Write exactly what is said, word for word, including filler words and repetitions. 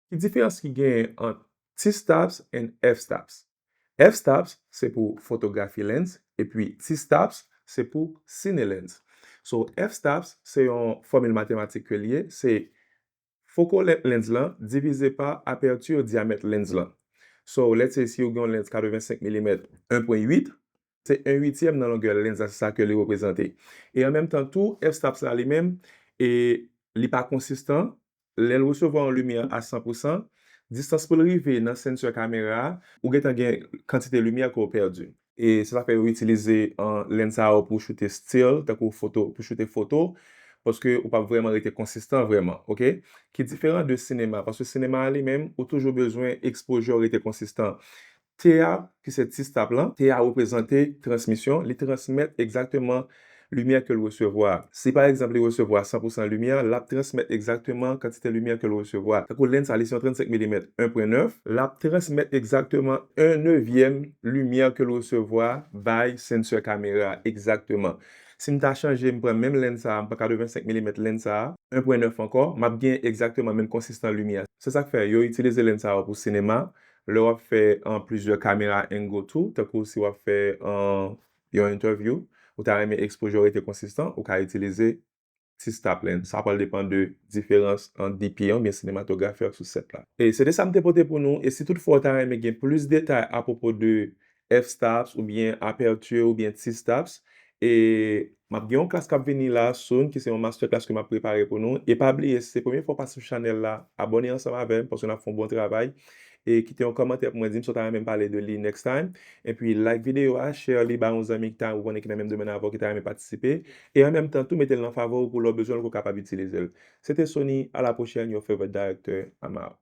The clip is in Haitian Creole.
Ki diferans ki genyen ant T-stops and F-stops? F-stops se pou photography lens, epi T-stops se pou cine lens. So, F-stops se yon fòmil matematik ke l ye, se focal length lens lan divize pa aperture diamètre lens lan. So, let's say, si ou gen yon lens katrevensenk milimèt, en pwen uit, se en uityèm nan longè lens la, se sa ke li reprezante. E an menm tan tou, F-stops la li menm, e li pa konsistan, lè l resevwa yon limyè a san pou san, distans pou l rive nan sensor kamera a, ou gentan gen kantite limyè ke w pèdi. E se sa fè yo itilize, uh, lens sa yo pou choute still, tankou foto, pou choute foto, paske ou p ap vrèman rete konsistan vrèman, oke? Ki diferan de sinema, paske sinema a li menm, ou toujou bezwen exposure rete konsistan. T a, ki se T-stop lan, T a reprezante transmisyon, li transmèt egzakteman limyè ke l resevwa. Si pa egzanp li resevwa san pou san limyè, l ap transmèt egzakteman kantite limyè ke l resevwa. Tankou lens sa, li se yon trannsenk milimèt, en pwen nèf, l ap transmèt egzakteman en nevyèm limyè ke l resevwa bay sensor kamera egzakteman. Si m ta chanje, m pran menm lens sa, m pran katrevensenk milimèt lens sa, en pwen nèf ankò, m ap gen egzakteman menm konsistans limyè. Se sa k fè yo itilize lens sa yo pou sinema, lè w ap fè, uh, plizyè kamera angle tou, tankou si w ap fè, uh, yon interview, ou ta renmen exposure rete konsistan, ou ka itilize T-stop lens. Sa pral depann de diferans ant D P oubyen sinematografè sou sèt la. E se te sa m te pote pou nou. E si toutfwa w ta renmen gen plis detay apwopo de F-stops oubyen aperture oubyen T-stops, e m ap gen yon klas k ap vini la soon, ki se yon masterclass ke m ap prepare pou nou. E pa bliye, si se premye fwa w pase sou chanèl la, abòne ansanm avè m, paske n ap fè yon bon travay. E kite yon kòmantè pou mwen, di m si w ta renmen m pale de li next time. Epi like videyo a, share li ba yon zanmi ki ta, ou konnen ki nan menm domèn avè w, ki ta renmen patisipe. E an menm tan tou, mete l nan favori w pou lè w bezwen l, ou kapab itilize l. Se te Sony, à la prochaine, your favorite director, I'm out.